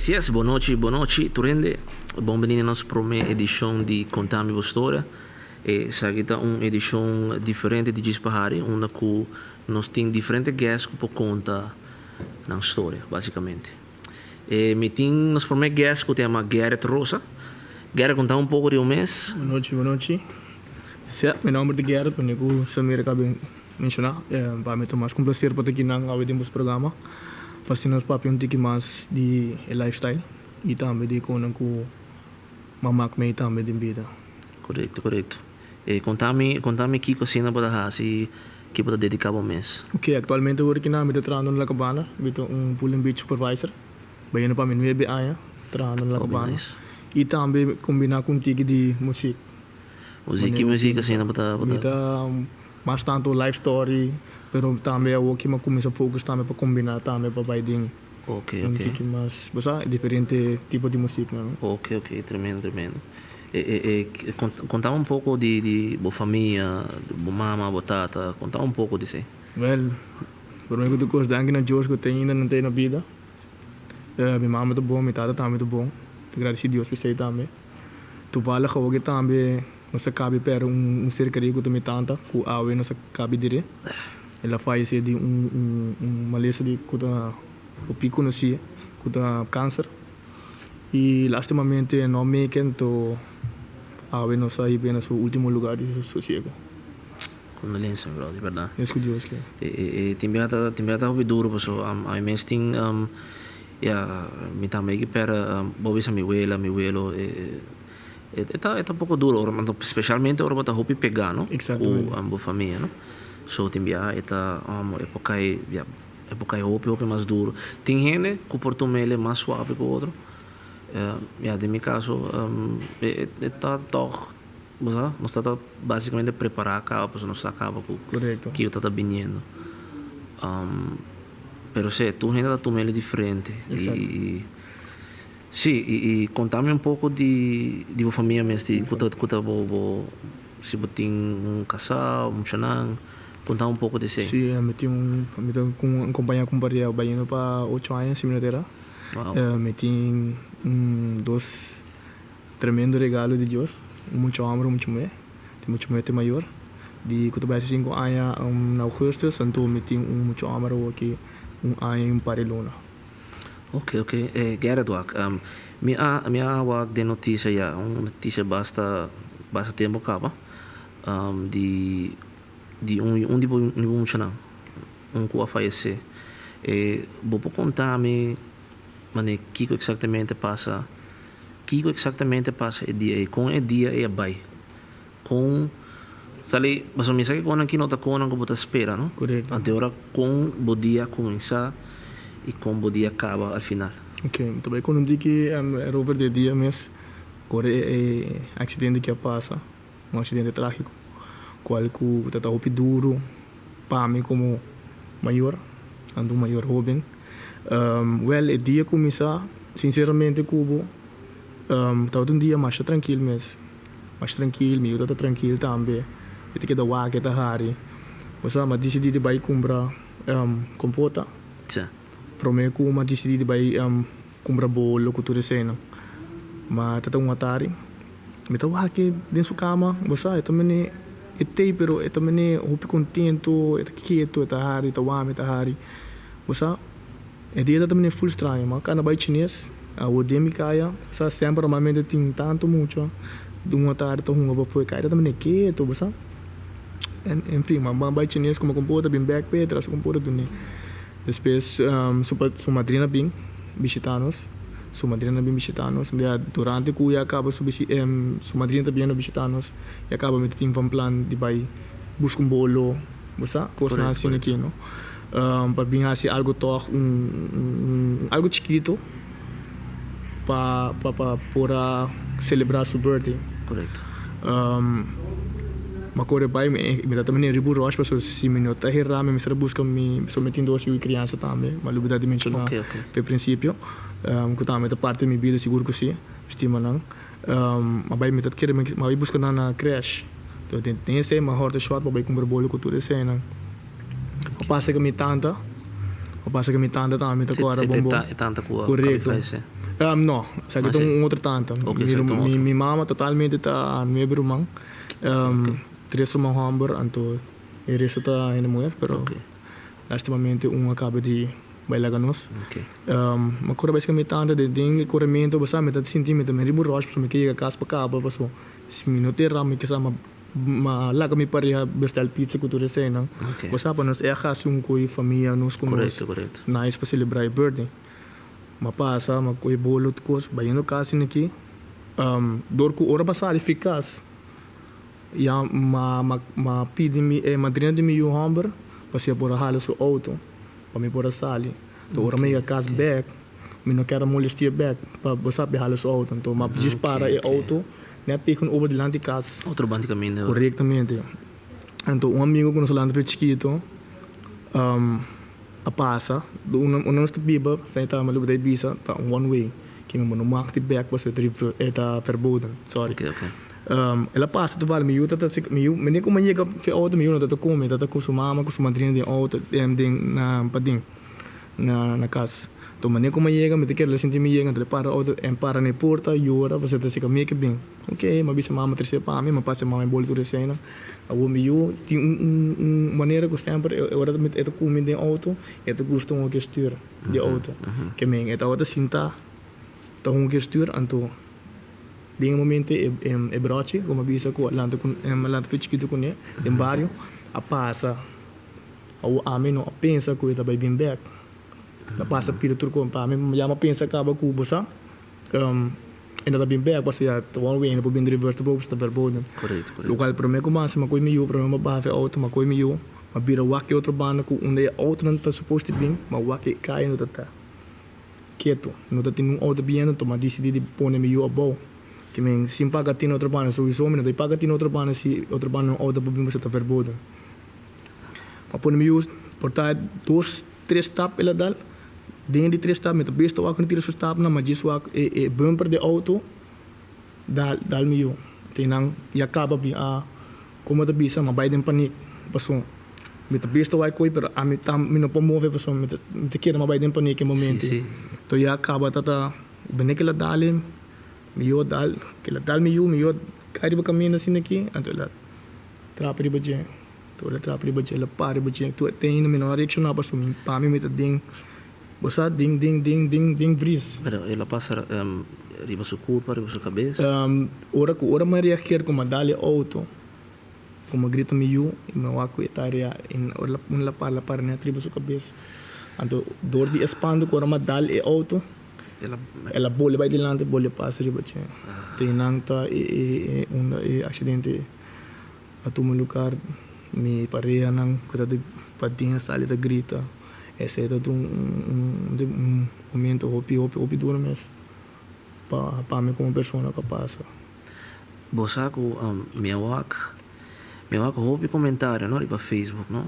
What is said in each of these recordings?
Yes, bon nochi, bon nochi, tur hende. Bon bini na nos prome edicion di Contami Bo Storia. Esaki ta un edicion diferente di Djis Pa Hari, unda cu nos tin diferente guest cu por conta nan storia, basicamente. Mi tin nos prome guest cu ta yama Gerrit Rosa. Gerrit, conta un poco di bo mes. Bon nochi, bon nochi. Sia, mi nomber ta Gerrit, manera cu Samira caba di menciona. Pa mi ta mas cu un placer pa ta akinan awe den bos programa, pa asina nos papia un tiki mas di e lifestyle y tambe di e conan cu m'a mak mei tambe den bida. Corecto, corecto. Conta mi, conta mi kico asina bo ta haci, ki bo ta dedica bo mes. Ok, actualmente ora ki nan mi ta trahando na La Cabana, mi ta un pool and beach supervisor, bayendo pa mi nuebe aña trahando na La Cabana y tambe combina cu un tiki di music. Music, ki music asina bo ta? Mi ta mas tanto life story, pero tambe awor ki mi a cuminsa focus tambe pa combina tambe pa bay den un tiki mas, bo sa, diferente tipo di music nan. Ok, ok, tremendo, tremendo. Contame un poco di bo famia, bo mama, bo tata, contame un poco di esey. Wel, prome cu tur cos danki na Dios cu te ainda nan ta na bida. Mi mama ta bon, mi tata tambe ta bon. Ta gradeci Dios pa esey tambe. Toevallig awoke tambe nos a cabi perde un ser kerido cu ta mi tanta cu awe nos a cabi dire. El a fayece di un malesa di cu ta hopi conoci cu ta cancer. Y lastimamente no make anto awe nos a hibe na su ultimo lugar di sosiego. Condolencia bro, di berdad. Es cu Dios kier. E tin bia ta tin bia ta hopi duro paso ami mes tin ya mi tambe ki perde bo bisa mi wela mi welo e ta e ta poco duro ora specialmente ora bo ta hopi pega no cu bo famia no so tin bia e ta e por cay ya. E por kai hopi hopi mas duro. Tin hende ku por tuma el mas suave ku otro. Ya den mi kaso e ta tòg bo sa nos ta ta basikamente prepará kaba pasobra nos sa kaba ku kiko ta ta biniendo. Pero si tur hende ta tuma el diferente. I si i kontami un poko di bo famia mes di ku ta ku ta bo bo si bo tin un kasá o muchanan. Conta un poco di esey. Sí, mi tin un, mi ta cu un compañía cu un pareha bayendo pa ocho aña si mi no ta era. Wow. Mi tin un dos tremendo regalo di Dios, un mucha homber un mucha muher. Tin mucha muher te mayor di cu ta bay haci cinco aña na augustus, anto mi tin un mucha homber awoki un aña y un par di luna. Ok, ok. Gerrit wak, mi a, mi a wak den noticia ya, un noticia basta, basta tempo caba, di. Di un un di bo un di bo muchanan un ku a fayesé. E bo por konta mi manera kiko eksaktamente pasa kiko eksaktamente pasa e dia ei kon e dia ei a bai kon sali pasobra mi sa ke konan aki no ta konan ku bo ta spera no Korekto. anto e ora kon bo dia a kuminsá i kon bo dia a kaba al final. Ok mi ta bai konta un tiki erover di e dia mes ora e aksidente ki a pasa. Un accidente tragico cual cu ta ta hopi duro pa mi como mayor, tanto un mayor hoben. Wel e dia cuminsa sinceramente cu bo tabata un dia masha trankil mes, masha trankil, mi yu tabata trankil tambe, e ta keda wak, e ta hari. Bo sa, m'a dicidi di bay cumpra compota. Prome cu m'a dicidi di bay Cumpra bolo cu tur eseinan. Ma ta ta un atari. Mi ta wak e den su cama, bo sa, e ta mene e tei pero e ta mene hopi contento, e ta keto, e ta hari, e ta wami, e ta hari. Bo sa, e dia ta mene full straño. Ma cana bay chines, awo den mi caya, bo sa, semper normalmente tin tanto mucha di un atari ta hunga pafo e caya, ta mene keto, bo sa. En, en fin, ma bay chines como compota bin bek pe, tras compota dune. Despues su madrina bin bishita nos, su madrina bin bishita nos, durante ku ya kaba su su madrina ta biendo bishita nos, ya kaba mi ta tin van plan di bai buska un bolo, bo sa, kosnan asina aki no, pa bin hasi algu tòg un algu chikito pa pa pa por a selebrá su birthday. Mi a kore bai, mi ta tambe riba un rush pasobra si mi no ta hera mi mester a buska mi, pasobra mi tin dos yu di kriansa tambe, mi a lubida di menshoná p'e prinsipio, ku tambe ta parti di mi bida sigur ku si, mi stima nan. Mi a bai mi ta kere mi a bai buska nan na krèsh, den esei mi a hòrta shòt pa bai kumpra bolo ku tur eseinan. A pasa ku mi tanta, a pasa ku mi tanta tambe ta kòrda bon bon. Korekto. No, esaki ta un otro tanta. Ok, esaki ta un otro. Mi mama totalmente ta nuebe ruman. Tres ruman homber anto e resto ta hende muher pero lastimamente un a caba di bay laga nos. Mi acorda bes cu mi tanta den e coremento bo sa mi ta sinti mi ta meri borracho pasobra mi ke yega cas pa caba pasobra si mi no ta era mi kisa ma laga mi pareha bestel pizza cu tur eseinan. Bo sa pa nos e a haci un coy famia nos cu nos nice pa celebra e birthday. Mi a pasa mi a coge bolo tur cos bayendo cas aki dor cu ora mi a sali fi cas. Ya ma ma pidi mi e madrina di mi yu hòmber pa si e por a hala su outo pa mi por a sali. Enton ora mi yega kas bèk mi no kier a molesti'é bèk pa bo sa hala su outo. Enton mi a djis para e outo nèt tegenover dilanti kas. Otro banda di kaminda. Korektamente. Enton un amigo ku nos a lanta for chikito a pasa unda nos ta biba sa e ta bisa ta un one way ke mi no mag di bèk pasobra e ta verboden sorry. El a pasa toval mi yu ta ta mi yu mi como a yega fe auto mi yu no ta ta come ta ta cu su mama cu su madrina den auto den na paden na na cas enton manera como a yega mi ta kere sinti mi yega enton el para auto en para na e porta yora pasobra ta seca mi ke bin ok mi a bisa mama trece pa mi mi a pasa e mama e boli tur esena awor mi yu tin un un un manera cu semper e ora e ta come den auto e ta gusta un ke stuur di auto ke men e tabata sinta ta un ke stuur anto. Den e momento e e brochi como a bisa cu a lanta cu a lanta fe chikito cune den bario a pasa awo ami no a pensa cu e ta bay bin bek a pasa pida tur con pa ami ya mi a pensa caba cu bo sa e no ta bin bek pasobra ya ta one way no por bin reverse tampoco pasobra ta verboden locual prome cu masa mi a coge mi yu prome mi a baha fe auto mi a coge mi yu mi a bira wak e otro banda cu unda e autonan ta supos di bin mi a wak e caya no ta ta. Ketu, no ta tin un auto biendo, enton m'a disidí di pone mi yu abou. Ke men sin paga tin otro banda souiso mi no ta paga tin otro banda si otro banda un auto por bin pasobra ta verboden. M'a pone mi yu por ta dos tres stap el a dal, den di tres stap mi ta bista wak ku tira su stapnan m'a djis wak e e bumper di auto dal dal mi yu. Te nan ya kaba bin a Como ta bisa m'a bai den paniek paso mi ta bisto wai koe pero ami ta mi no por move paso mi ta mi ta kere m'a bai den paniek e momento to ya caba ta ta bene kila dal mi yu a dal kila dal mi yu mi yu a kai riba caminda asina aki anto el a trapa riba dje to el a trapa riba dje el a para riba dje to te ainda mi no a reacciona paso mi pa mi mi ta den bo sa den den den den den vries. Pero el a pasa riba su curpa riba su cabes? Ora ku ora mi a reageer ku mi a dal e outo, ku mi a grita mi yu i mi a wak ku e ta rea i ora un la para la para net riba su kabes. Anto dor di e spantu ku ora mi a dal e outo, el a bole bai dilanti bole pasa riba dje. Te nan ta e e unda e aksidente a tuma lugar. Mi parehanan ku ta di paden a sali ta grita. Esei ta un un momento hopi hopi hopi duro mes. Pa pa mi komo persona pa pasa. Bo sa ku mi a wak mi a wak hopi komentario no riba Facebook no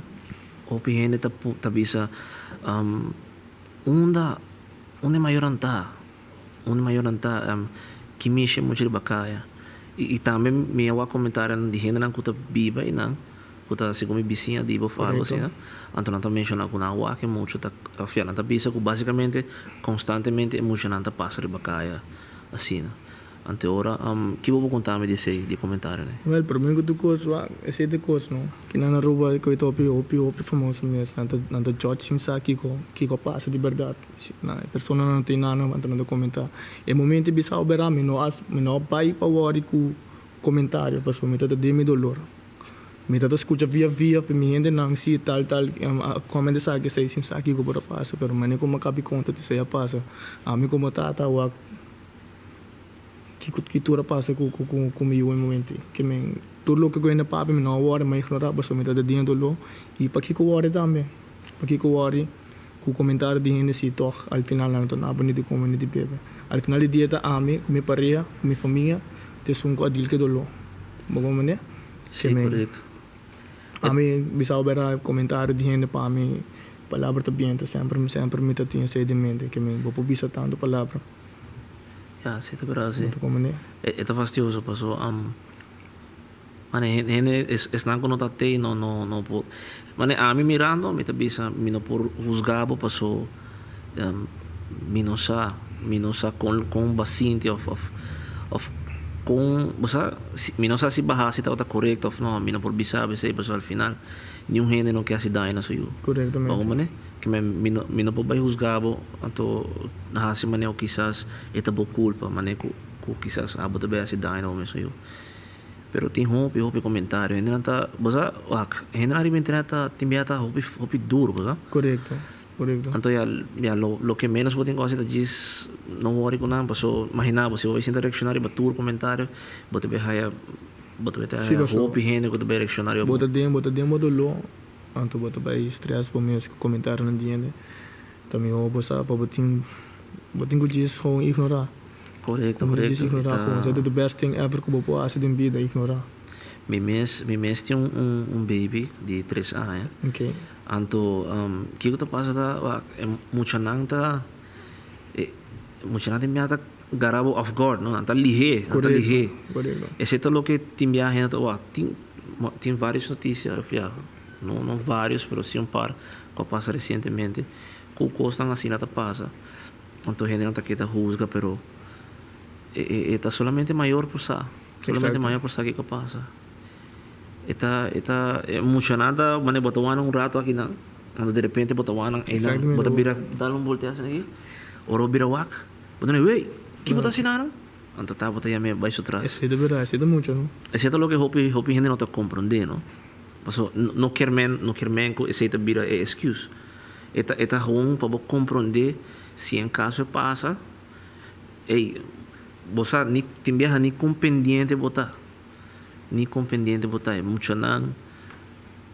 hopi hende ta ta bisa unda unda e mayornan ta unda e mayornan ta ki mishi e mucha riba kaya i tambe mi a wak komentarionan di hendenan ku ta biba einan ku ta segun mi bisiña di bo of algo asina, anto nan ta menshoná ku nan a wak e mucha ta afia nan ta bisa ku basikamente konstantemente e muchanan ta pasa riba kaya asina. Ante ora ki bo por konta mi di esei di e komentarionan ei? Wèl, promé ku tur kos wak esei ta e kos no. Kinan na Aruba ku e ta hopi hopi hopi famoso mes nan ta nan ta judge sin sa kiko kiko a pasa di bèrdat. E personanan no ta inana anto nan ta komentá. E momento bisa oberá mi no a mi no a bai pa wòri ku komentario pasobra mi ta ta den mi dolor. Mi ta ta scucha via via pa mi hendenan si tal tal a comment esaki esei sin sa kico por a pasa pero mane como a cabi conta esei a pasa ami como tata a wak kico ki tur a pasa cu cu mi yu e momento ei ke men tur loke cu hende papia mi no a wori mi a ignora pasobra mi ta ta den dolor y pakico wori tambe pakico wori cu comentario di hende si tog al final nan no ta nada ni di come ni di bebe al final di dia ta ami cu mi pareha cu mi famia ta esun cu a deal cu e dolor bo comprende. Sí, korekto. Ami bisa bera komentario di hende pa mi palabra ta biento semper semper mi ta tin esei den mente ke mi bo por bisa tantu palabra. Ya, si ta bera asi. E ta fastioso paso mane hende esnan ku no ta tei no no no por mane ami mirando mi ta bisa mi no por husga bo paso. Mi no sa, mi no sa kon kon bo a sinti of of of kon bo sa mi no sa si bo a hasi tabata korekto of no, mi no por bisa bo esei pasobra al final niun hende no ke hasi daño na su yu. Korektamente. Bo comprende? Ke men mi no mi no por bai husga bo anto hasi manera ku kisas e ta bo kulpa manera ku ku kisas abo ta bai hasi daño na bo mesun yu. Pero tin hopi hopi komentario hendenan ta bo sa wak hendenan riba internet ta tin bia ta hopi hopi duro bo sa. Korekto. Korekto. Anto ya ya lo loke menos bo tin ku hasi ta djis no wori ku nan paso imagina bo si bo bai sinta reakshoná riba tur komentario bo ta bai haya bo ta bai ta Sí, haya paso hopi hende ku ta bai reakshoná riba bo bo. ta den bo ta den bo doló anto bo ta bai stress bo mes ku komentarionan di hende ta mihó bo sa pa bo tin bo tin ku djis gewoon ignorá. Korekto Bo tin djis korekto i ignorá ta. gewoon esei ta the best thing ever ku bo por hasi den bida ignorá. Mi mes mi mes tin un un un baby di tres aña. Okay. Anto kiko ta pasa ta wak e muchanan ta e muchanan tin biaha ta gara bo off guard no nan ta lihé nan ta lihé esei ta loke tin biaha hende ta wak tin tin varios notisia of ya no no varios pero si un par ku a pasa resientemente ku kosnan asina ta pasa anto hendenan ta keda husga pero e e e ta solamente mayor por sa solamente mayor por sa kiko a pasa. E ta e ta e muchanan ta manera bo ta wak nan un rato aki nan anto derepente bo ta wak nan einan bo ta bira dal un boltea asina aki ora bo bira wak bo ta wey ki bo ta hasi nan anto ta bo ta yam'e bai su tras. Esei ta berdad esei ta mucha no. Esei ta loke hopi hopi hende no ta komprende no paso no kier men no kier men ku esei ta bira e excuse e ta e ta gewoon pa bo komprende si en kaso e pasa ey bo sa ni tin biaha ni kon pendiente bo ta. Ni kon pendiente bo ta e muchanan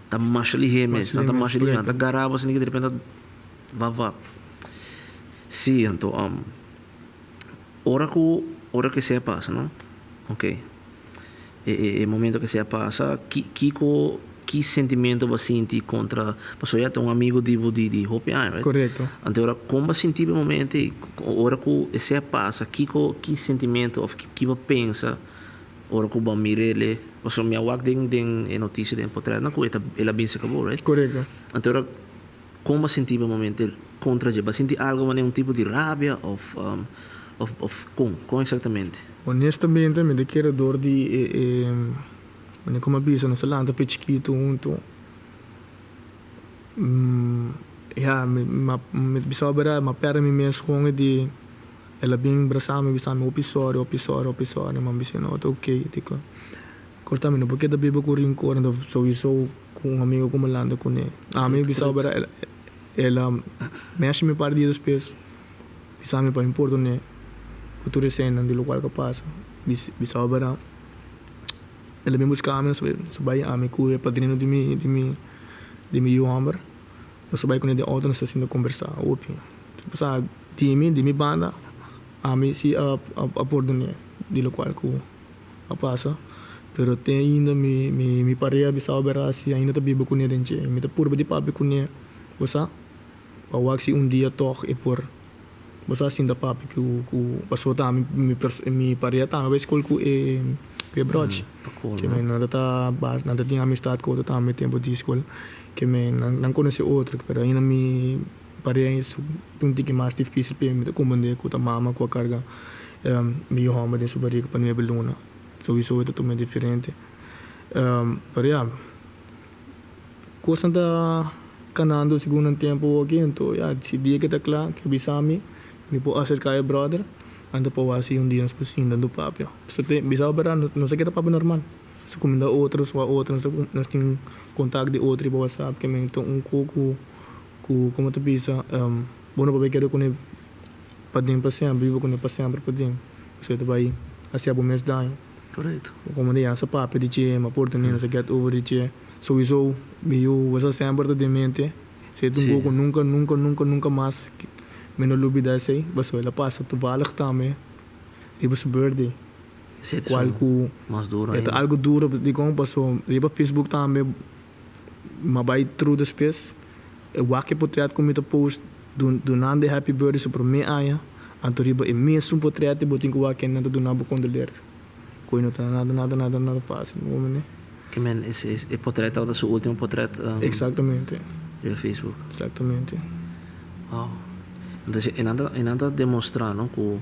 ta masha lihé mes, nan ta masha lihé, nan ta gara bo asina ke derepente ta va va. Sí, anto ora ku ora ku esei a pasa no, oke, e e momento ku esei a pasa ki kiko ki sentimento bo a sinti kontra pasobra ya ta un amigo di bo di di hopi aña right? Korekto. Anto ora kon bo a sinti bo e momento ei ora ku esei a pasa kiko ki sentimento òf ki bo a pensa Ora ku bo a mir'el, pasobra mi a wak den den e notisia den potretnan ku e ta el a bin serka bo, right? Korekto. Anto ora kon bo a sinti bo momento el kontra dje? Bo a sinti algo manera un tipo di rabia òf òf òf kon? Kon eksaktamente? Honestamente mi ta kere dor di e e manera ku mi a bisa nos a lanta pe chikitu huntu ya mi mi ta bisa bo mi a pèrdè mi mes kon di El a bin brasa mi bisa mi hopi sorry hopi sorry hopi sorry mi a bisa no ta ok diko corta mi no por keda biba ku rincor anto souiso ku un amigo ku mi lanta kune ami bisa ora el a meshi mi par dia despues bisa mi pa mi pordone ku tur eseinan di lokual ku a pasa bisa ora el a bin buska mi nos a bai ami ku e padrino di mi di mi di mi yu homber nos a bai kune den auto nos a sinta kombersa hopi. Sa di mi, di mi banda, ami si a a pordon'é di lokual ku a pasa, pero te ainda mi mi mi pareha bisa oberá si ainda ta biba kuné den dje. Mi ta purba di papia kuné, bo sa, pa wak si un dia tòg e por, bo sa, sinta papia ku ku pasobra ta ami mi mi pareha tambe bai skol ku e ku e bròchi. Ke men nan ta ta nan ta tin amistat ku otro tambe tempu di skol, ke men nan nan konosé otro, pero ainda mi. Parea su un tiki mas dificil p'e mi ta comprende cu ta mama cu a carga mi yu homber den su bariga pa nuebe luna sowiso e ta tuma diferente pero ya cosnan ta canando segun nan tempo awoki anto ya si dia ke ta cla ke bisa mi mi por acerca e brother anto pa wak si un dia nos por sinta anto papia bisa bo berdad nos a keda papia normal nos a cuminda otro nos a wak otro nos tin contact di otro riba whatsapp ke men ta un cu. Ku komo ta bisa, bo no por bai keda kuné paden pa semper, biba kuné pa semper paden, pasobra e ta bai hasi abo mes daño. Korekto. Komo di sa papia di dje, ma por tene nos a get over di dje. Souiso mi yu bo sa semper ta den mente, esei ta un kos ku nunka, nunka, nunka, nunka mas mi no lubida esei, pasobra el a pasa toevallig tambe riba su birthday. Esei ta Kual ku mas duro e ta ainda. algu duro, dikon? Pasobra riba Facebook tambe. M'a bai tru despues e wak e potret ku mi ta post dunando e happy birthday su promé aña, anto riba e mesun potret bo tin ku wak kende nan ta duna bo kondoler. Koe no ta nada nada nada nada fásil bo mene. Ke men e potret tabata su último potret Exactamente. riba Facebook. Exactamente. Wow. Entonces, e nan ta demostra, no, ku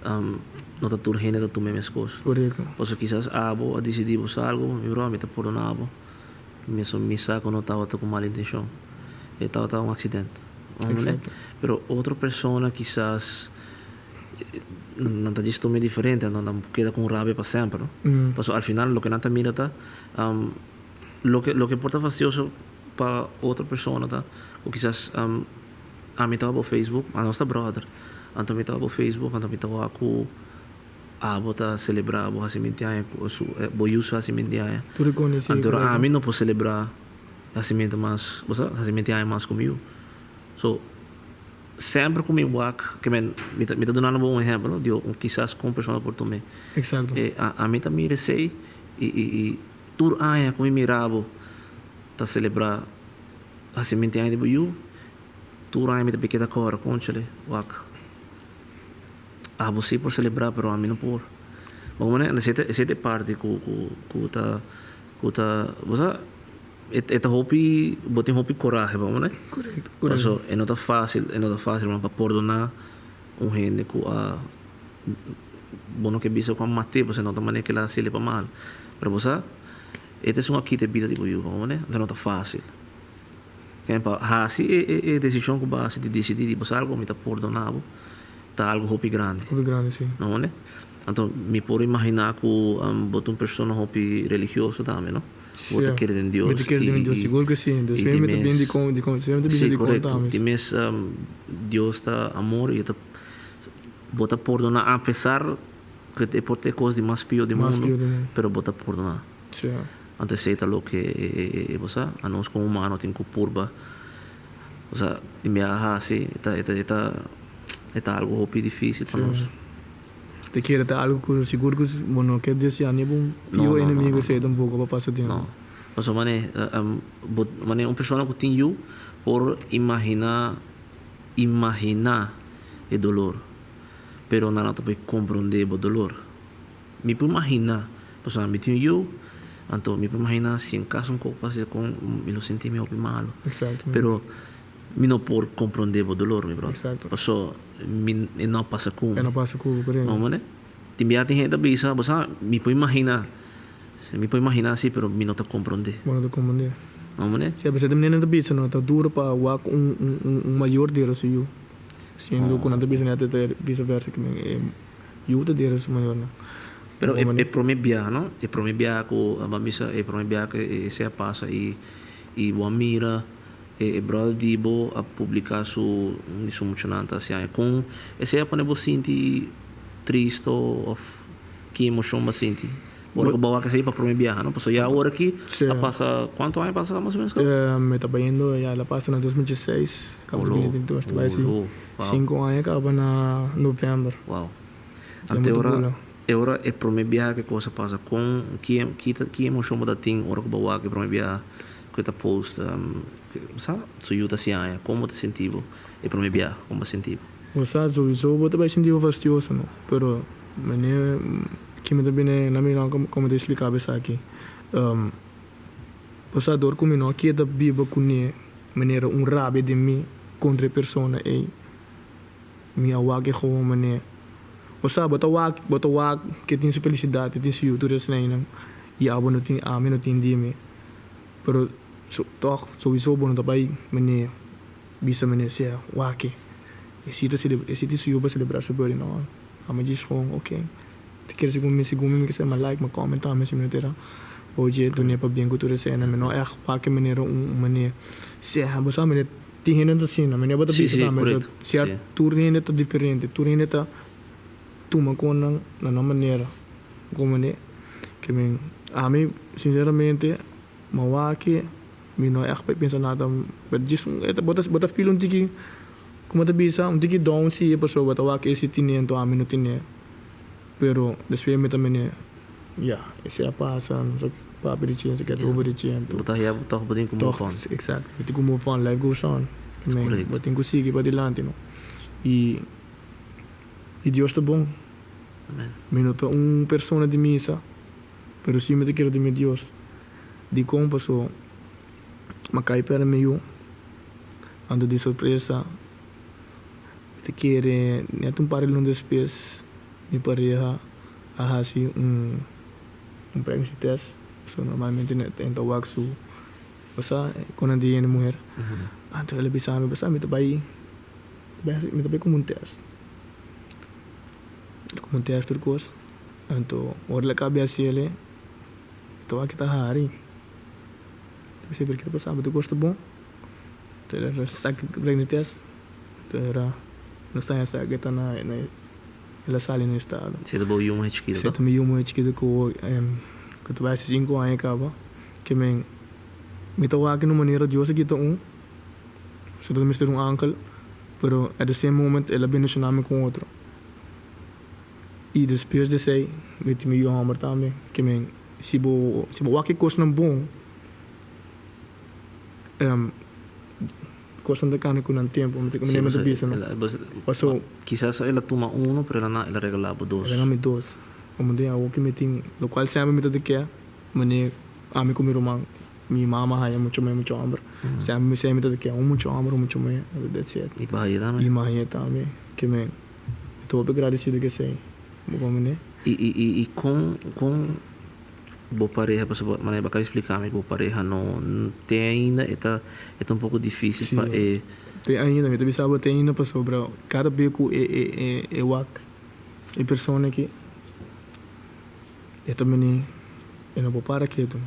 no ta tur hende ta tuma meskos. Korekto. Paso kisas abo a disidí bo algu, mi bro, mi ta pordoná bo. Mi so mi sa ku no tabata ku mal intenshon. E tabata un aksidente. Eksakto. Pero otro persona kisas nan ta djis tuma diferente, nan ta keda ku rabia pa semper, no? Paso al final loke nan ta mira ta loke por ta fastioso pa otro persona ta ku kisas ami ta op Facebook, anos ta brother, anto mi ta op Facebook, anto mi ta wak ku abo ta selebrá bo hasimentu aña ku su bo yu su hasimentu aña. Tur rekonosé. Anto ami no por selebrá hasimentu mas, bo sa, hasimentu aña mas ku mi yu. So semper ku mi wak, ke men mi ta dunando bo un ehèmpel, no, di un kisas kon persona por tum'é. Ami ta mira esei i tur aña ku mi mira bo ta selebrá hasimentu aña di bo yu, tur aña mi ta keda kòrda, kónchale, wak, abo sí por selebrá pero ami no por. Bo manera esei ta e parti ku ta, bo sa, e ta hopi, bo tin hopi korahe, bo manera. Korekto. Paso e no ta fásil, e no ta fásil pa pordoná un hende ku a, bo no ke bisa ku a mat'é, pasobra no ta manera ku el a hasié pa mal. Pero bo sa, e ta esun a kita e bida di bo yu, bo manera, no ta fásil. Ken pa hasi e desishon ku bo a hasi di disidí di bo sa algu mi ta pordoná bo, ta algu hopi grandi. Hopi grandi, sí. No manera? Anto mi por imaginá ku bo ta un persona hopi religioso tambe, no? Bo ta kere den Dios. Mi ta kere den Dios, sigur ku sí. Dus mi ta bin di kon, di kon, mi ta bisa di kon tambe. Di mes Dios ta amor i ta bo ta pordoná apesar ku e por ta e kos di mas pió di Mas mundu, pió di mundu. Pero bo ta pordoná. Anto esei ta loke bo sa, anos komo humano tin ku purba, osea, tin biaha hasi e ta algu hopi difísil pa nos. Te kere ta algu ku sigur ku bo no ke deseá ni bo No, pió no, no, enemigu no, esei tampoko pa pasa tempu. No. Pasobra mane bo mane un persona ku tin yu por imaginá e dolor, pero nan no ta por komprondé bo dolor. Mi por imaginá, pasobra mi tin un yu, anto mi por imaginá si en kaso un kos pasa kon mi lo sinti mi hopi malu. Pero mi no por komprondé bo dolor, mi brother. Pasobra mi e no a pasa ku mi. E no pasa ku bo, korekto. No mane? Tin bia tin hende ta bisa, bo sa, mi por imaginá, mi por imaginá si, pero mi no ta komprondé. Bo no ta komprondé. No mane? Sí, apesar di manera nan ta bisa no ta duro pa wak un mayor dera su yu. Siendo ku nan ta bisa nèt ta bisa versa ku e yu ta dera su mayornan. Pero e promé biaha, no? E promé biaha ku bo a bisa, e promé biaha ku esei a pasa i bo a mira e brother di bo a publiká su un di su muchanan ta hasi aña. Kon esei a pone bo sinti tristo òf ki emoshon bo a sinti ora ku bo a wak esei pa promé biaha, no? Pasobra ya awor aki a pasa, kuantu aña a pasa mas o ménos? Mi ta bayendo ya el a pasa na 2016, kaba 2022, ta bai si 5 aña kaba na novèmber. Wow. Anto e ora e promé biaha ku e kos a pasa, kon ki emoshon bo ta tin ora ku bo a wak e promé biaha ku e ta post sa su yu ta hasi aña? Kon bo ta sinti bo e promé biaha? Kon bo a sinti bo? Bo sa, souiso bo ta bai sinti bo fastioso, no? Pero mane ki mi ta bini na mi komo ta explica bo esaki. Bo sa, dor ku mi no a keda biba kuné manera un rabia den mi kontra e persona ei, mi a wak e gewoon mane, bo sa, bo ta wak, bo ta wak ke tin su felisidat, ke tin su yu, tur eseinan, i abo no tin, ami no tin di mi. Pero tòg souiso bo no ta bai mane bisa mane sea wak e si ta celebra, e si tin su yu pa celebra su birthday, no. Ami djis gewoon ok, ta kere segun mi, segun mi mi ke sa mi a like, mi a comment tambe si mi no ta era. Oye, dun'é pabien ku tur eseinan, mi no ègt wak e manera un mane sea, bo sa mane tin hende ta asina, mane bo ta bisa tambe, sea tur hende ta diferente, tur hende ta tuma konan na nan manera, komo ne ke men ami sinceramente mi a wak mi no ègt pensa nada, pero djis bo ta feel un tiki, komo ta bisa, un tiki down si pasobra bo ta wak esi tine anto ami no tine. Pero despues mi ta mene, ya, esei a pasa, nos a papia di cien, se keda over di cien. Bo ta hia tòg bo tin ku move on. Exacto, bo tin ku move on, life goes on. Bo tin ku sigui padilanti, no. I Dios ta bon. Amen. Mi no ta un persona di misa, pero si mi ta kere den mi Dios. Dikon? Paso mi a kai pèrdè mi yu, anto di sorpresa. ta kere net un par di luna despues mi pareha a hasi un un pregnancy test, so normalmente nan ta wak su basa kon nan di hende muher. Anto el a bisa mi, basa mi ta bai mi ta bai komo un test, komo un test tur kos. Anto ora el a kaba di hasi el e ta wak ta hari. Mi bisa, pero kiko ta pasa? Bo ta gosta bon? Anto el a saka pregnancy test, anto era nos ta haña sa ke ta na el a sali na estado. Si ta bo yu muhé chikitu Si ta mi yu muhé chikitu ku ku ta bai hasi sinku aña kaba. Ke men mi ta wak na un manera Dios a kita un, so ta mester un angel, pero at the same moment el a bendiciona mi ku otro. I despues di esei mi tin mi yu hòmber tambe. Ke men si bo si bo wak e kosnan bon, kosnan ta kambia ku nan tempu, mi ta bisa no. Paso. Kisas el a tuma uno pero el a regalá bo dos. El a regalá mi dos. Como den awor ku mi tin lokual semper mi ta di ke manera ami ku mi ruman, mi mama haña mucho muhé mucho hòmber. Semper mi mi ta di ke un mucho hòmber un mucho muhé, that's it. I bo haña tambe. I mi haña tambe. Ke men mi ta hopi gradesido ku esei. Bo comprende? I i i kon kon bo pareha pasobra bo manera bo a kaba explica mi bo pareha no te ainda e ta e ta un poko dificil pa e. Te ainda mi ta bisa bo te ainda pasobra kada be ku e e e e wak e persona aki e ta bini e no por para ketu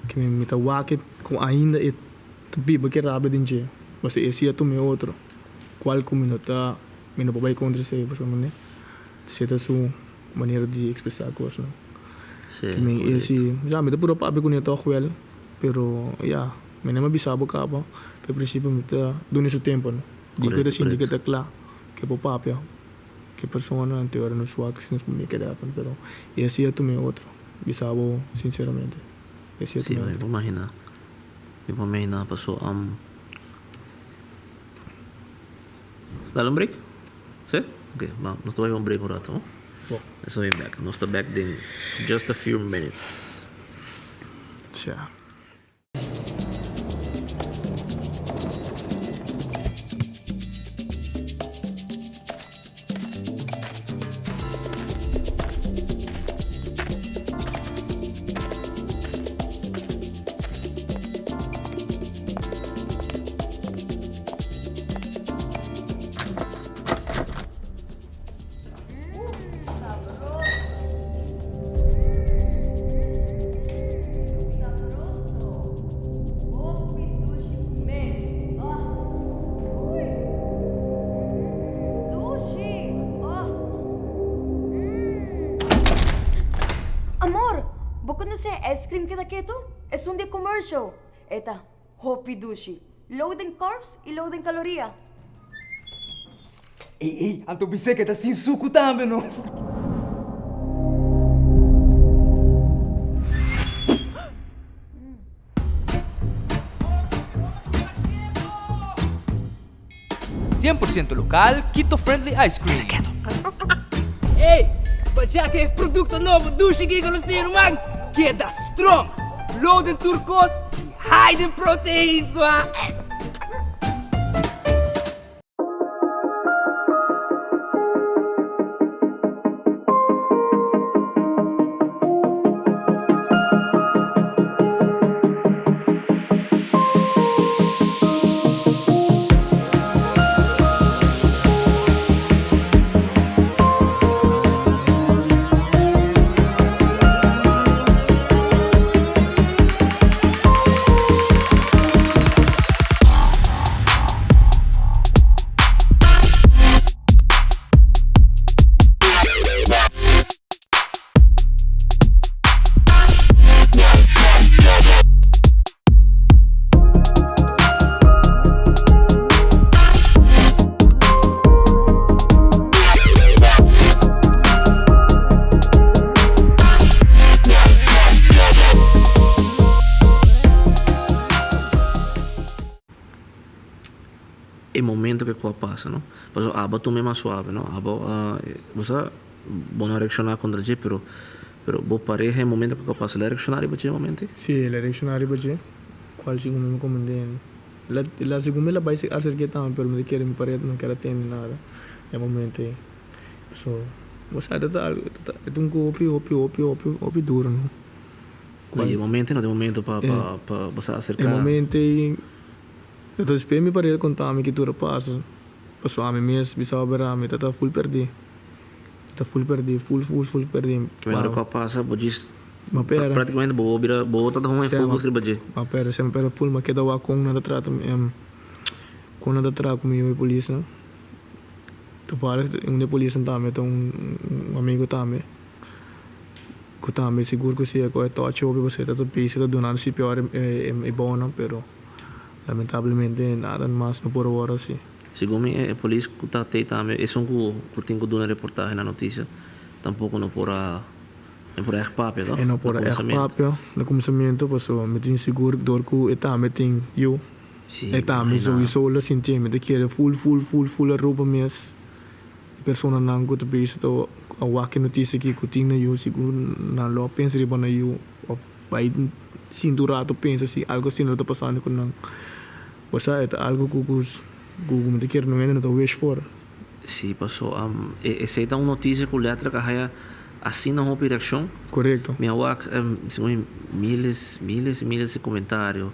ke mi ta wak ku ainda e ta biba ke rabia den dje pasobra e si a tuma e otro kual ku mi no ta mi no por bai kontra esei pasobra mi Si ta su manera di expresa cosnan. Sí, Mi e correcto. si, ya, mi ta pura papia cu ne toch wel, pero ya, mi no a bisa bo caba, pero principio mi ta duna su tempo, no. Di cu ta Correcto, sinti cu correcto. ta cla, cu e por papia cu e persona, anto ora nos wak si nos por make it happen, pero e asi a tuma e otro, bisa bo sinceramente, e asi a Sí, tuma e mi otro. por imagina, mi por imagina paso, Dal un break? Si? Ok, ba, nos ta bai un break un rato, no? Bo. Nos ta bai back. Nos ta back den just a few minutes. Tja. Amor, bo conoce ice cream keda ketu? Esun di e commercial. E ta hopi dushi. Low den carbs y low den caloria. Ey ey, anto bis'é ke ta sin suku tambe no. 100% lokal, Keto Friendly Ice Cream. Ey, pa djak e produkto nobo dushi kiko nos tin ruman, keda strong, low den tur kos i high den proteins wa. E momento ke ku a pasa no pasobra abo a tuma e mas suave no abo a bo sa bo no a reakshoná kontra dje pero pero bo pareha e momento ku a pasa el a reakshoná riba dje momento? Sí el a reakshoná riba dje kual segun mi mi komprende. El a segun mi el a bai aserk'é tambe pero mi ta kere mi pared no kier a tende nada e momento ei. So bo sa e ta algo e ta un ku hopi hopi hopi hopi hopi duro no. I e momento no ta e momento pa pa bo sa aserká. E momento ei ta despues mi pared konta mi ki tur a pasa pasobra ami mes bisa obera mi ta ta ful perdí ta ful perdí ful ful ful perdí. Ki manera ku a pasa bo djis Prácticamente bo bira bo ta hon e focus riba dje. Ma pera si, ma pera full ma keda wak kon nan ta trata kon nan ta traha ku mi yu e polisnan. Toevallig un di e polisnan tambe ta un amigo tambe ku tambe sigur ku si e kohe tochi hopi pasobra e ta ta bisa ta duna CPR e bounan pero lamentablemente nada mas no por wòrdu hasi. Segun mi e polis ku ta tei tambe esun ku tin ku duna reportahe na notisia tampoko no por a E por ègt papia to? E no por ègt papia na kuminsamentu pasobra mi tin sigur dor ku e tambe tin yu. E tambe souiso lo sintié. Mi ta kere ful ful ful ful Aruba mes e personanan ku ta bisa ta a wak e notisia aki ku tin na yu sigur nan lo a pensa riba nan yu òf bai sinti un rato pensa si algu asina lo ta pasando ku nan. Bo sa e ta algu ku ku mi ta kere no hende no ta wish for. Sí, paso esei ta un notisia ku letterlijk a haya asina hopi reakshon. Korekto. Mi a wak segun mi miles, miles i miles di komentario,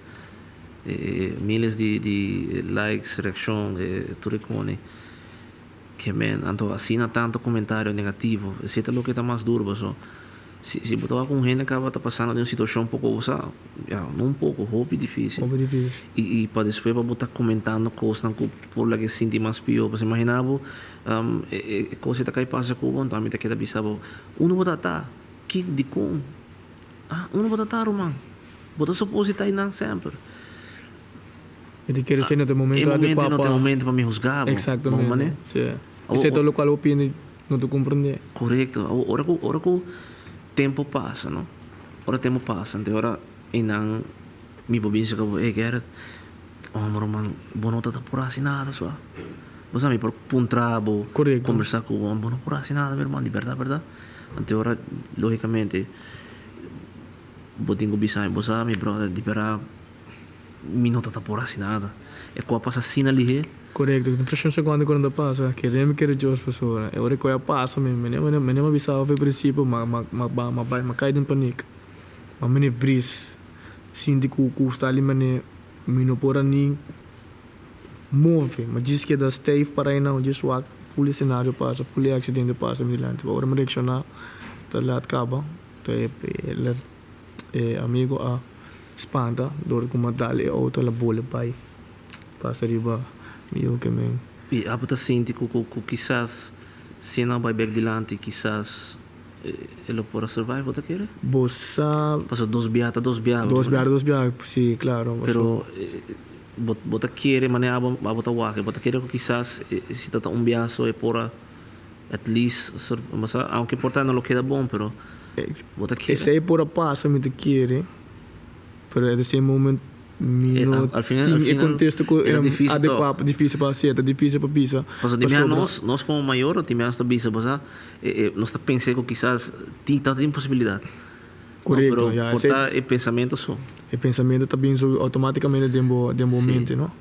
miles di di likes, reakshon, tur e kone. Ke men, anto asina tantu komentario negativo, esei ta loke ta mas duru paso Si si bo ta wak un hende kaba ta pasando den un situashon poko bo sa, ya, no un poko, hopi difisil. Hopi difisil. I i pa despues pa bo ta komentando kosnan ku por laga e sinti mas pió. Pasobra imaginá bo e e e kos ei ta kai pasa ku bo, anto ami ta keda bisa bo, unda bo ta ta? Ki, dikon? Ah, unda bo ta ta ruman? Bo ta supos di ta einan semper. E ta kere ser no ta e momento adekuá pa. E momento no ta e momento pa mi husgá bo. Eksaktamente, si. Esei ta lokual bo pindi No ta comprende. Correcto. Awor ora cu ora cu tempo pasa no, ora tempo pasa ante ora eynan mi por bin cerca bo, ey Gerrit, homber man bo no ta ta por haci nada sua. Bo sa mi por puntra bo, Correcto. conversa cu bo, bo no por haci nada mi hermano, di berdad berdad. Ante ora logicamente bo tin cu bisa mi, bo sa mi brother di berdad mi no ta ta por haci nada. E cu a pasa asina lihe. Korekto, ku tin preshon sekonde ku no ta pasa, kere mi kere Dios pasobra e ora ku a pasa mi mi mi a bisa of e prinsipio ma ma ma ma bai ma kai den panik, ma mi vris sinti ku ku sta ali mane mi no por a ni move, mi djis keda stijf para einan, mi djis wak ful e senario pasa, ful e aksidente pasa mi dilanti, pa ora mi reakshoná ta lat kaba, ta e e amigo a spanta dor ku mi a dal e outo el a bole bai. Pasa riba mi yu ke men. I abo ta sinti ku ku kisas si nan bai bek dilanti kisas e lo por a survive bo ta kere? Bo sa. Pasobra dos biaha ta dos biaha. Dos biaha ta dos biaha si klaro. Pero bo bo ta kere manera abo abo ta wak bo ta kere ku kisas si ta ta un biaha so e por a at least bo sa aunke por ta no lo keda bon pero bo ta kere. Esei por a pasa mi ta kere pero at the same moment Mi no tin e kontesto ku adekuá pa difísil pa hasié, ta difísil pa bisa. Pasobra di mea nos, nos komo mayor tin mea nos ta bisa bo sa, nos ta pensa ku kisas tin ta tin posibilidat. Korekto, ya. Pero por ta e pensamentu so. E pensamentu ta bin so outomátikamente den bo den bo mente no.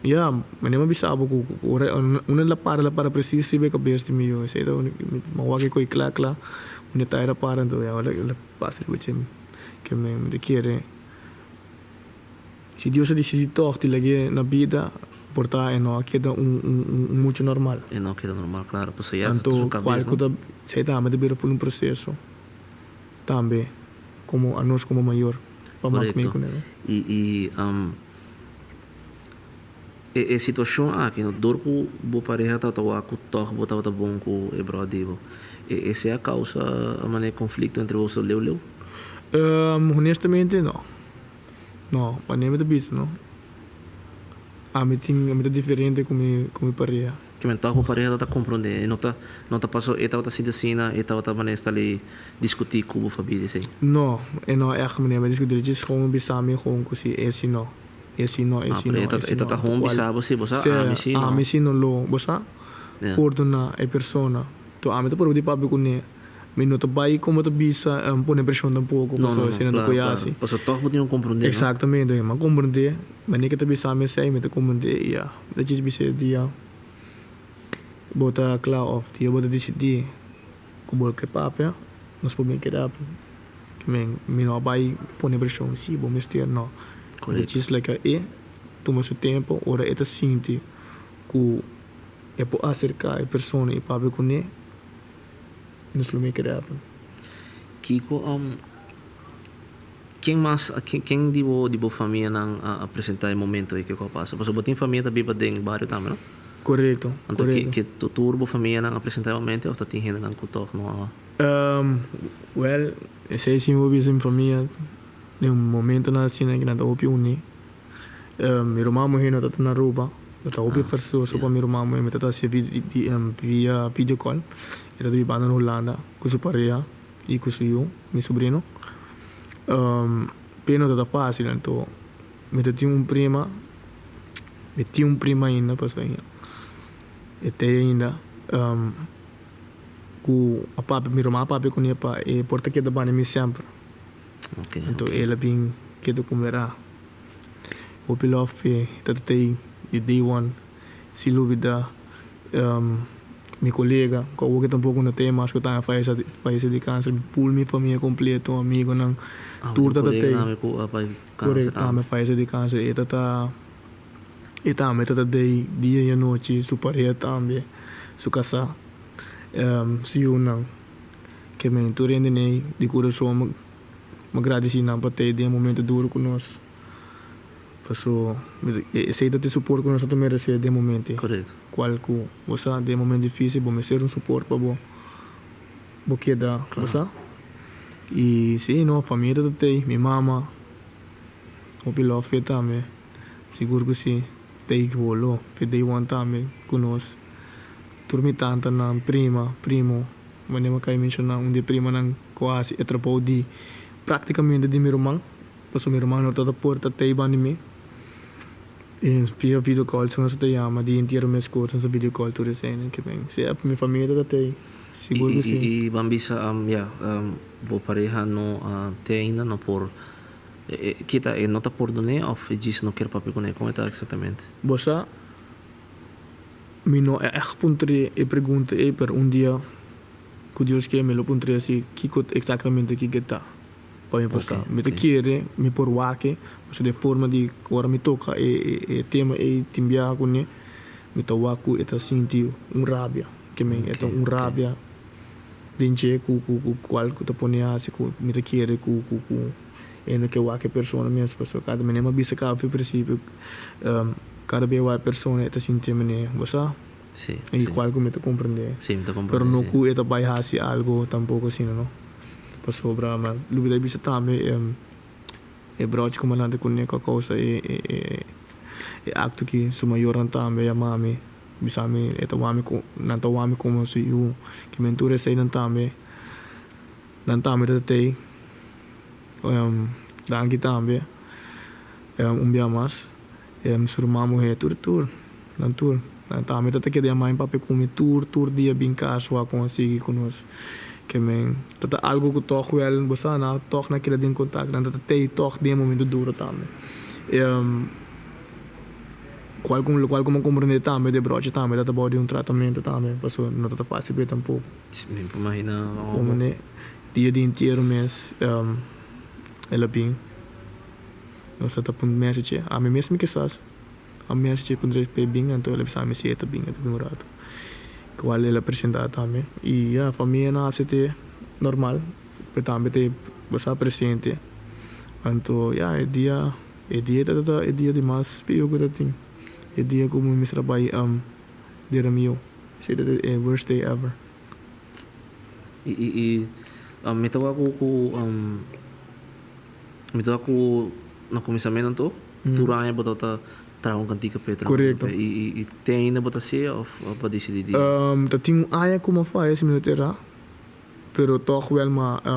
Ya, manera mi a bisa bo ku ora unda el a para el a para presis riba e kabes di mi yu, esei ta mi a wak e koe kla kla, unda e tayer a para anto ya ora el a pasa riba dje ke mi ta kere. Si Dios a disidí tòg di lag'é na bida, por ta e no a keda un un mucha normal. E no a keda normal, klaro, pasobra ya ta su Anto, kual kabes, ku no? ta esei tambe ta bira por un proseso tambe komo anos komo mayor pa mak mee Korekto. kuné, no? I i e e situashon aki, no, dor ku bo pareha tabata wak ku tòg bo tabata bon ku e bròder di bo, e esei a kousa a manera konflikto entre boso leu leu? Honestamente no. No, manera mi ta bisa no. Ami tin, ami ta diferente ku mi, ku mi pareha. Ke men tòg bo pareha tabata komprondé, e no ta, no ta paso e tabata sinti asina, e tabata manera sta li diskutí ku bo familia esei? No, e no ègt manera mi a diskutí, djis gewoon bisa mi gewoon ku si e si no, e si no, e Ah, si pero no, e ta, e si e ta no. ta gewoon Kual bisa bo si, bo sa, sea, ami si no. ami si no lo, bo sa? Ya. Pordoná e persona. To ami ta purba di papia kuné. Mi no ta bai como ta bisa pone presion tampoco No, pasobra no, no, esei no ta claro, koe claro. hasi. Pasobra toch bo tin un comprende, no? Exactamente, mi a comprende, manera ke ta bisa mi esei mi ta comprende y ya. Mi ta djis bisa e dia bo ta cla of dia bo ta dicidi cu bo ke papia nos por bin keda mi mi no a bai pone presion si bo mester no. Mi ta Correcto. djis laga e tuma su tempo ora e ta sinti cu e por acerca e persona y papia cune. Nos lo make it happen. Kiko ken mas ken di bo di bo famianan a presenta e momento ei kiko a pasa? Pasobra bo tin famia ta biba den bario tambe no? Korekto, Anto ke korekto. ke tur bo famianan a presenta e momento of ta tin hendenan ku tòg no a. Wèl esei si mi por bisa mi famia den momentonan asina ku nan ta hopi uní. Mi ruman muhé no ta na Aruba, no ta hopi forsoso pa mi ruman muhé, mi ta ta hacié via video call, e ta bibando na Hulanda cu su pareha y cu su yu, mi sobrino, pero no ta ta facil, anto mi ta tin un prima, mi tin un prima ainda pasobra e ta ei ainda, cu a papia, mi ruman a papia cune pa e por ta keda banda mi semper. Anto el a bin keda ku mira. Hopi love p'e tata t'ei di day one. Sin lubida mi kolega ku awor ke tampoko no t'ei mas ku ta fayese di kanser. Ful mi famia kompleto, amigonan, tur tata t'ei. Korekto, tambe fayese di kanser. E tata e tambe tata t'ei dia i anochi, su pareha tambe, su kasá, su yunan. Ke men tur hende nei di kurason mi gradisí nan pa tei den e momento duru ku nos. Paso esei ta e suport ku nos a ta meresé den e momento ei. Kual ku bo sa den e momento difísil bo mester un suport pa bo bo keda bo sa. I si no famia ta tei, mi mama hopi love p'e tambe sigur ku si tei holo p'e day one tambe ku nos. Tur mi tantanan, prima, primo. Manera mi a kai menshoná un di e primanan ku a hasi e trabou di práktikamente di mi ruman, pasobra mi ruman no tabata por ta tei banda di mi. I via video call si nos ta yama di entiero mes kos nos ta video call tur esei ke men. Si mi famia tabata tei, sigur ku si. I ban bisa ya bo pareha no a tei ainda no por kita e no ta pordon'é òf e djis no kier papia kuné? Kon e ta eksaktamente? Bo sa Mi no a ègt puntr'é e pregunta ei, pero un dia ku Dios ke mi lo puntr'é si kiko eksaktamente kiko e ta pa mi por sa. Mi ta kere mi por wak e, pasobra e forma di ora mi toka e tema ei tin biaha kuné, mi ta wak ku e ta sinti un rabia, ke men e ta un rabia den dje ku ku kual ku ta pone hasi ku mi ta kere ku ku ku e no ke wak e persona mes pasobra kada manera mi a bisa kaba fi prinsipio kada bes wak e persona e ta sinti manera bo sa i kual ku mi ta komprende pero no ku e ta bai hasi algo tampoko asina no pasobra loke ta bisa tambe e brochi ku mi a lanta kuné ku a kousa e e akto aki su mayornan tambe a yama mi bisa mi e ta wak mi nan ta wak mi komo su yu ke men tur eseinan tambe nan tambe ta tei. Danki tambe un bia mas su ruman muher tur tur nan tur nan tambe ta ta keda yama mi papia ku mi tur tur dia bin kas wak kon a sigui ku nos ke men ta ta algo ku tog wel bo sa nan tog nan keda den kontak nan ta ta tei tog den e momento duro tambe kual ku lokual ku mi a komprende tambe de brochi tambe ta ta bou di un tratamento tambe pasobra no ta ta fasil p'e tampoko. Mi por imagina. Dia di entiero mes el a bin. Nos ta ta pun message. Ami mes mi kisas a message puntra p'e bin anto el a bisa mi si e ta bin, e ta bin un rato. Cual el a presenta tambe. Y ya famia nan haci te normal pero tambe te bo sa presente. Anto ya e dia e dia ta ta e dia di mas pio cu ta tin. E dia cu mi mester a bay dera mi yu. Esey ta e worst day ever. I i i mi ta wak ku ku mi ta wak ku na kuminsamentu anto tur aña bo tabata traha un kantika p'e traha un kantika p'e i i i te ainda bo ta hasié òf bo a disidí di. Ta tin un aña ku mi a faya si mi no ta erá pero tòg wèl mi a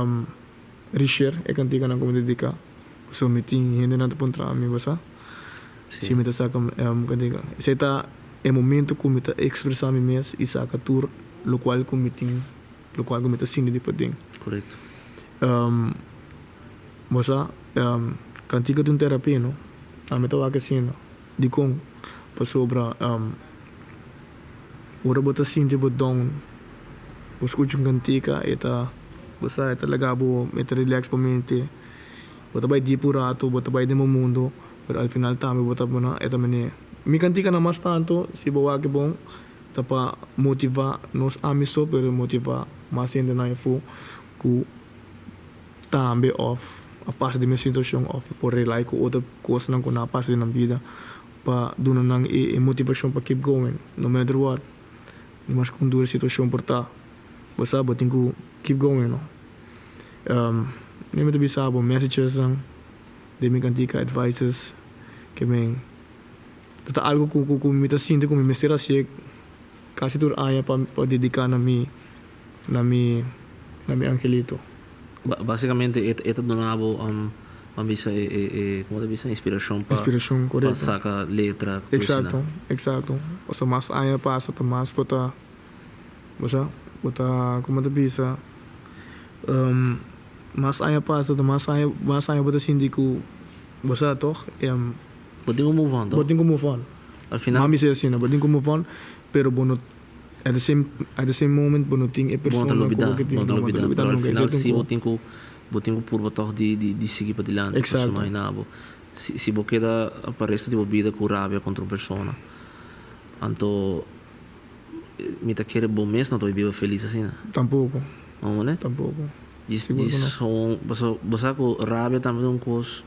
rishare e kantikanan ku mi dediká pasobra mi tin hendenan ta puntra mi bo sa si mi ta saka kantika esei ta e momento ku mi ta ekspresá mi mes i saka tur. Locual cu mi tin Lokual ku mi ta sinti di paden. Korekto. Bo sa, kantika ta un terapia, no? Ami ta wak asina. Dikon? Pasobra ora bo ta sinti bo down, bo skucha un kantika, e ta, bo sa, e ta laga bo, e ta relax bo mente. Bo ta bai dip un rato, bo ta bai den bo mundo, pero al final tambe bo ta, e ta manera. Mi kantikanan mas tantu, si bo wak bon, ta pa motivá nos ami so pero motivá mas hendenan efo ku tambe òf a pasa den mes situashon òf e por relai ku otro kosnan ku nan a pasa den nan bida pa duna nan e motivashon pa keep going no matter what ni mas kon duru e situashon por ta bo sa bo tin ku keep going no. Mi mi ta bisa bo messagesnan den mi kantika advices ke men. Ta ta algo ku ku mi ta sinti ku mi mester hasié kasi tur aña pa pa dediká na mi na mi na mi angelito. Básikamente e e ta duna bo ban bisa e e e komo ta bisa inspirashon pa Inspirashon pa korekto. saka letra ku tur esina. Eksakto eksakto pasobra mas aña pasa ta mas bo ta bo sa bo ta komo ta bisa mas aña pasa ta mas aña mas aña bo ta sinti ku bo sa tòg. Bo tin ku move on Bo toch? tin ku move on. Al final. Mami si asina, bo tin ku move on, pero bo no at the same at the same moment bo no tin e Bo no ta persona ku lubida, bo ke bo tin. no ta No, bo no ta lubida. lubida Pero al nunka. final Esei ta un si bo ku. tin ku bo tin ku purba tòg di di di sigui padilanti pasobra Eksakto. imagina bo si si bo keda pa resto di bo bida ku rabia kontra un persona anto mi ta kere bo mes no ta biba felis asina. Tampoko. Amo ne? Tampoko. Djis Sigur ku djis no. gewoon pasobra bo sa ku rabia tambe ta un kos.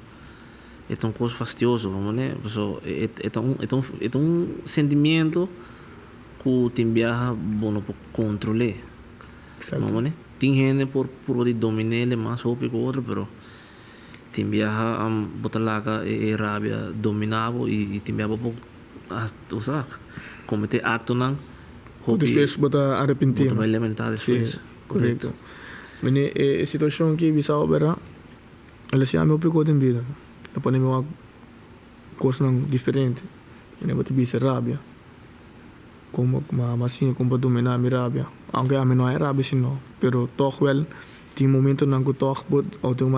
E ta un kos fastioso, bo mane? Paso e e ta un e ta un e ta un sentimiento ku tin biaha bo no por kontrol'é. Exacto. Bo mane? Tin hende por purba di domin'é mas hopi ku otro, pero tin biaha bo ta laga e e rabia dominá bo i i tin biaha bo por bo sa, kometé aktonan Ku hopi despues bo ta arepentí. Bo ta bai lamentá Sí, despues. korekto. Mane e situashon ki bisa bo bera. El a siña mi hopi kos den bida. El a pone mi wak kosnan diferente. Mi no tabata bisa rabia. Komo mi a siña kon pa dominá mi rabia. Aunke ami no hay rabia si no, pero tòg wèl tin momentonan ku tòg bo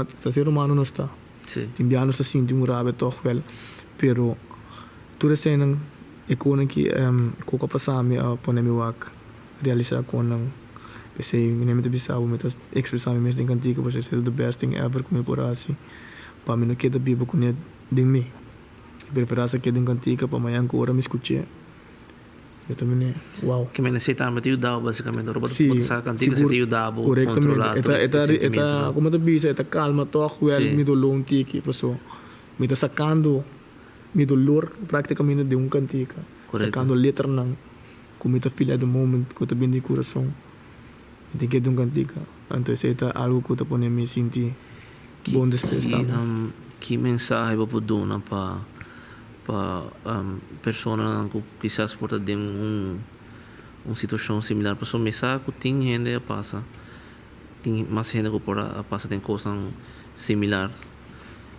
ta ser humano nos ta. Tin bia nos ta sinti un rabia tòg wèl, pero tur eseinan e konan ki ku a pasa mi a pone mi wak. Realisá kon nan. P'esei mi ta bisa bo, mi ta ekspresá mi mes den kantika pasobra esei ta the best thing ever ku mi por hasi pa mi no keda biba kuné den mi. Mi preferá sa keda den kantika pa mañan ku ora mi skuch'é mi ta mene wow. Ke men esei tambe ta yuda bo basikamente ora bo ta Sí, sa kantika esei sigur ta yuda bo kontrolá korektamente. E tur ta e e ta e ta sentimentunan. komo ta bisa e ta kalma tòg wèl mi doló un tiki pasobra mi ta sakando mi dolor praktikamente den un kantika sakando letranan. Ku mi ta feel at the moment ku ta bin di kurason mi tin keda un kantika anto esei ta algu ku ta pone mi sinti bon despues tambe. Ki mensahe bo por duna pa pa personanan ku kisas por ta den un un situashon similar pasobra mi sa ku tin hende a pasa tin mas hende ku por a pasa den kosnan similar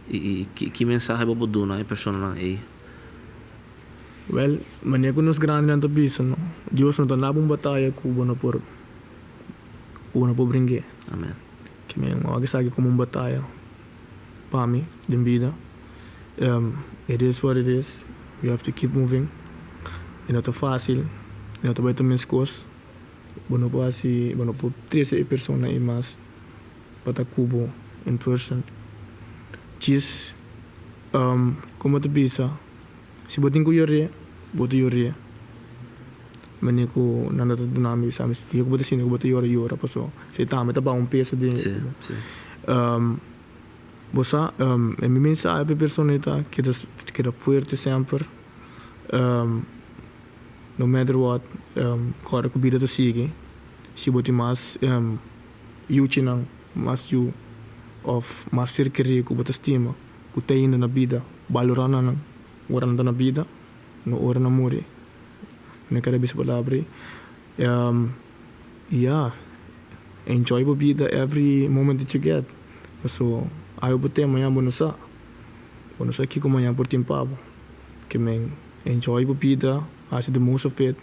i ki mensahe bo por duna e personanan ei? Wèl, manera ku nos grandinan ta bisa, no, Dios no ta laba un bataya ku bo no por, ku bo no por bring'é. Amen. Ke men wak esaki komo un bataya pa mi den bida. It is what it is, you have to keep moving. E no ta fásil, e no ta bai ta meskos. Bo no por hasi, bo no por trese e persona ei mas pa ta ku bo in person. Djis, komo ta bisa? Si bo tin ku yor'é, bo ta yor'é. Manera ku nan ta duna mi sa mi sinti ku bo ta sinti ku bo ta yora yora paso si tambe ta baha un peso den bo. Bo sa e mi mensahe pa e persona ei ta keda keda fuerte semper no matter what kòrda ku bida ta sigui si bo tin mas yuchinan mas yu òf mas ser kerí ku bo ta stima. Ku ta ainda na bida, balorá nan ora nan ta na bida, no ora nan muri. Mi no kere bisa palabra ei. Ya, enjoy bo bida every moment that you get. Paso awe bo ten, mañana bo no sa. Bo no sa kiko mañana por tin pa bo. Ke men enjoy bo bida, hasi the most of it,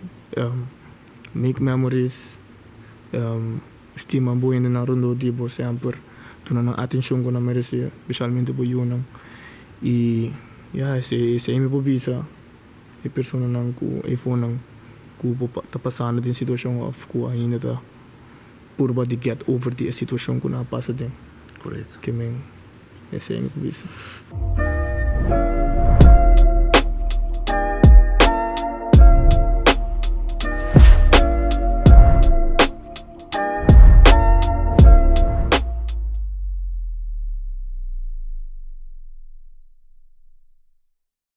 make memories. Stima bo hendenan rondó di bo semper, duna nan atenshon ku nan meresé, spesialmente bo yunan. I ya, esei esei mi por bisa e personanan ku eifonan ku bo ta pasando den situashon òf ku ainda ta purba di get over di e situashon ku nan a pasa den. Korekto. Ke men esei mi por bisa.